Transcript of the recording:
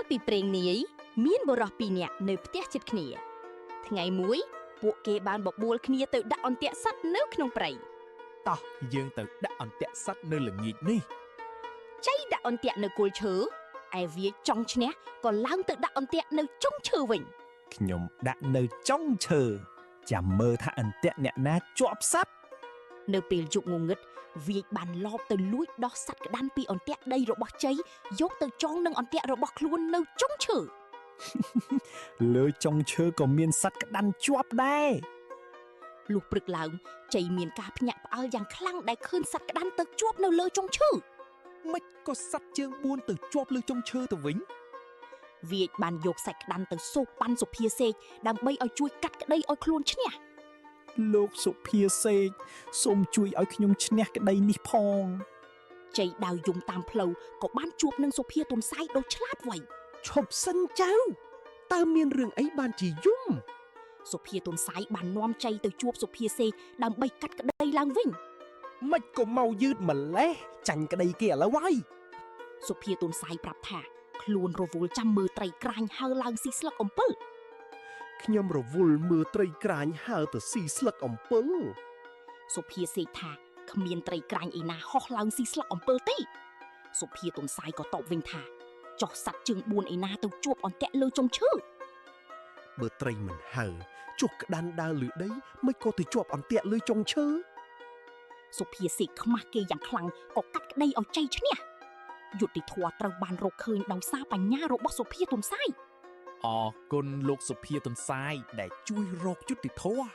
ពីព្រេងនាយមានបុរសពីរនាក់នៅផ្ទះជិតគ្នា ថ្ងៃមួយ ពួកគេបានបបួលគ្នាទៅដាក់អន្ទាក់សត្វនៅក្នុងព្រៃ តោះយើងទៅដាក់អន្ទាក់សត្វនៅល្ងាចនេះ ចៃដាក់អន្ទាក់នៅគល់ឈើឯវាចង់ឈ្នះក៏ឡើងទៅដាក់អន្ទាក់នៅចុងឈើវិញ ខ្ញុំដាក់នៅចុងឈើចាំមើលថាអន្ទាក់អ្នកណាជាប់សត្វ នៅពេលយប់ងងឹតវាចបានលបទៅលួចដោះសត្វក្តាន់ពីអន្ទាក់ដីរបស់ជ័យយកទៅចងនឹងអន្ទាក់របស់ខ្លួននៅចុងឈើ លើចុងឈើក៏មានសត្វក្តាន់ជាប់ដែរ លុះព្រឹកឡើងជ័យមានការភ្ញាក់ផ្អើលយ៉ាងខ្លាំងដែលឃើញសត្វក្តាន់ទៅជាប់នៅលើចុងឈើ មិនក៏សត្វជើង4ទៅជាប់លើចុងឈើទៅវិញ វាចបានយកសាច់ក្តាន់ទៅសូកប៉ាន់សុភាសេកដើម្បីឲ្យជួយកាត់ក្តីឲ្យខ្លួនឈ្នះ លោកសុភាសេកសូមជួយឲ្យខ្ញុំឈ្នះក្តីនេះផង ជ័យដាវយំតាមផ្លូវក៏បានជួបនឹងសុភាទុនសាយដ៏ឆ្លាតវៃ ឈប់សិនចៅតើមានរឿងអីបានជាយំ សុភាទុនសាយបាននាំជ័យទៅជួបសុភាសេកដើម្បីកាត់ក្តីឡើងវិញ មិនក៏មកយឺតម្លេះចាញ់ក្តីគេឥឡូវហើយ សុភាទុនសាយប្រាប់ថាខ្លួនរវល់ចាំមើលត្រីក្រាញហើរឡើងស៊ីស្លឹកអំពិល ខ្ញុំរវល់មើលត្រីក្រាញហើរទៅស៊ីស្លឹកអំពិល សុភាសេកថាគ្មានត្រីក្រាញឯណាហោះឡើងស៊ីស្លឹកអំពិលទេសុភាទុនសាយក៏តបវិញថាចុះសត្វជើង4ឯណាទៅជួបអន្ទាក់លើចុងឈើ បើត្រីមិនហើរចុះក្តាន់ដើរលើដីមិនក៏ទៅជាប់អន្ទាក់លើចុងឈើ សុភាសេកខ្មាស់គេយ៉ាងខ្លាំងក៏កាត់ក្តីឲ្យជ័យឈ្នះយុត្តិធម៌ត្រូវបានរកឃើញដោយសារបញ្ញារបស់សុភាទុនសាយ អរគុណលោកសុភាទន្សាយដែលជួយរកយុត្តិធម៌